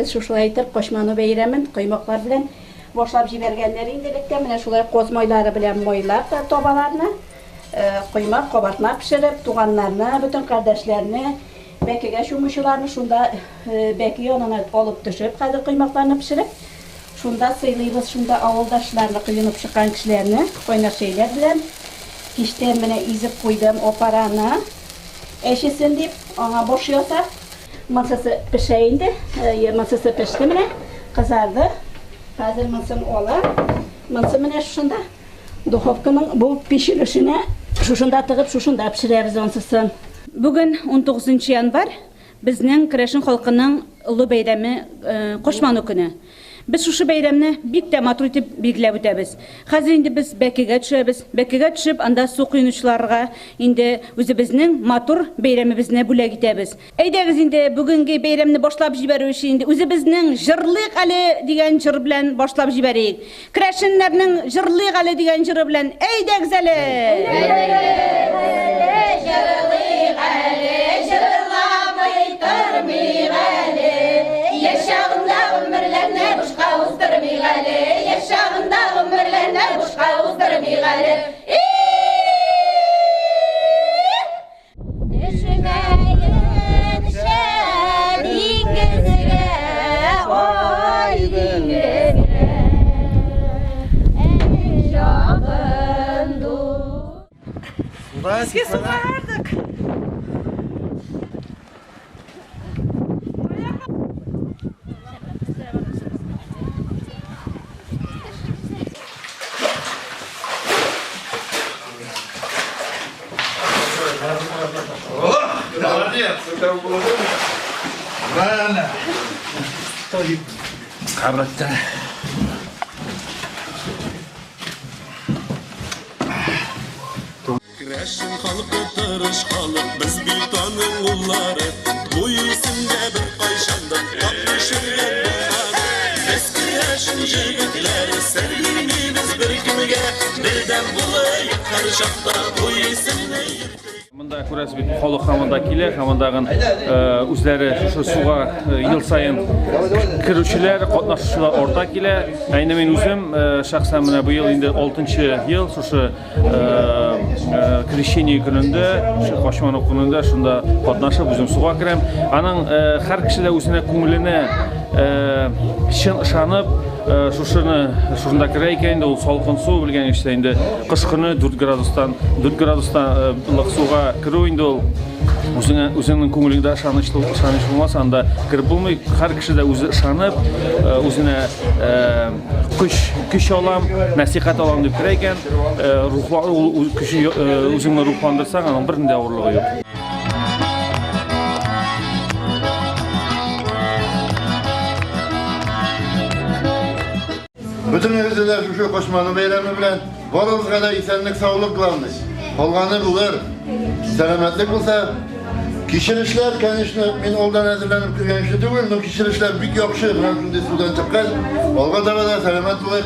Без шушылай итеп Качману бәйрәмен коймаклар белән башлап җибәргәннәр инде электә. Менә шулай коз майлары белән майлап табаларны, коймак, кабартма пешереп, туганнарны, бөтен кардәшләрне, бәкегә чумучыларны шунда бәке янына алып төшеп, хәзер коймакларны пешереп, шунда сыйлыйбыз, шунда авылдашларны, коенып чыккан кешеләрне кайнар чәйләр белән. Кичтән менә изеп куйдым опараны, әчесен дип, аңа борщ ясап. Монсысы пешә инде. Монсысы пеште менә, кызарды. Хәзер монсын алам. Монсы менә шушында духовканың бу пич өлешенә шушында тыгып, шушында пешерәбез онсысын. Бүген 19 январь, безнең керәшен халкының олы бәйрәме Кошману көне. Без шушы бәйрәмне бик тә матур итеп билгеләп үтәбез. Хәзер инде без Бәкегә төшәбез. Бәкегә төшеп, анда су коенучыларга инде үзебезнең матур бәйрәмебезне бүләк итәбез. Әйдәгез инде бүгенге бәйрәмне башлап җибәрү өчен инде үзебезнең Җырлыйк әле дигән җыр белән башлап җибәрик. Керәшеннәрнең Җырлыйк әле дигән җыры белән әйдәгез әле! Әйдәгез әле, җырлыйк әле, җырламый тормыйк әле. Яшь чагында гомерләрне бушка уздырмыйк әле, яшь чагында гомерләрне бушка уздырмыйк әле. Төшмәенчә диңгезгә, ай диңгезгә, әнең якын дус. Безгә суга бардык. Молодец! Правильно. Кабратта. Керәшен халкы тырыш халык, без бит аның уллары. Бу исемдә беркайчан да тап төшергән булмады. Без керәшен җегетләре, сер бирмибез беркемгә. Бердәм булыйк һәрчакта бу исемне йөртик. Монда күрәсез бит, халык һаман да килә, һаман дагын үзләре шушы суга ел саен керүчеләр, катнашучылар арта килә. Ә инде мин үзем шәхсән менә быел инде 6 ел шушы крещение көнендә, шушы Качману көнендә шунда катнашып үзем суга керәм. Аның һәр кеше дә үзенә күңеленә чын ышанып, шушыны шушында керә икән инде, ул салкын су белгәнегезчә инде кыш көне 4 градустан 4 градустан лык суга керү инде ул үзеңә үзеңнең күңелеңдә ышанычлы ышаныч булмаса анда кереп булмый. Һәр кеше дә үзе ышанып, үзенә көч көч алам, нәсихәт алам дип керә икән, рухла ул көче үзеңне рухландырсаң, аның бернинди авырлыгы юк. Бөтенегезне дә шушы Кошманы бәйрәме белән, барыгызга да исәнлек, саулык главный. Калганы булыр. Сәламәтлек булса, кичерешләр, конечно, мин алдан әзерләнеп кергән кеше түгел, но кичерешләр бик яхшы, менә шундый судан чыккач, алга таба да сәламәт булыйк.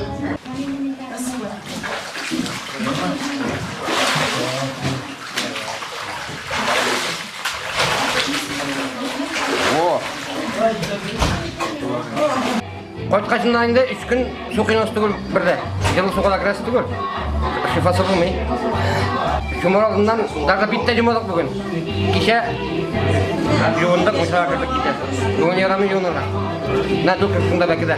Кайткачыннан инде өч көн су коенасы түгел бер дә. Җылы суга да керәсе түгел. Шифасы булмый. Чумыр алдыннан даже бит тә җумадык бүген. Кичә юындык, мунчага кердек кичә. Бүген ярамый юынырга. Менә дүрт көн шунда бәкедә.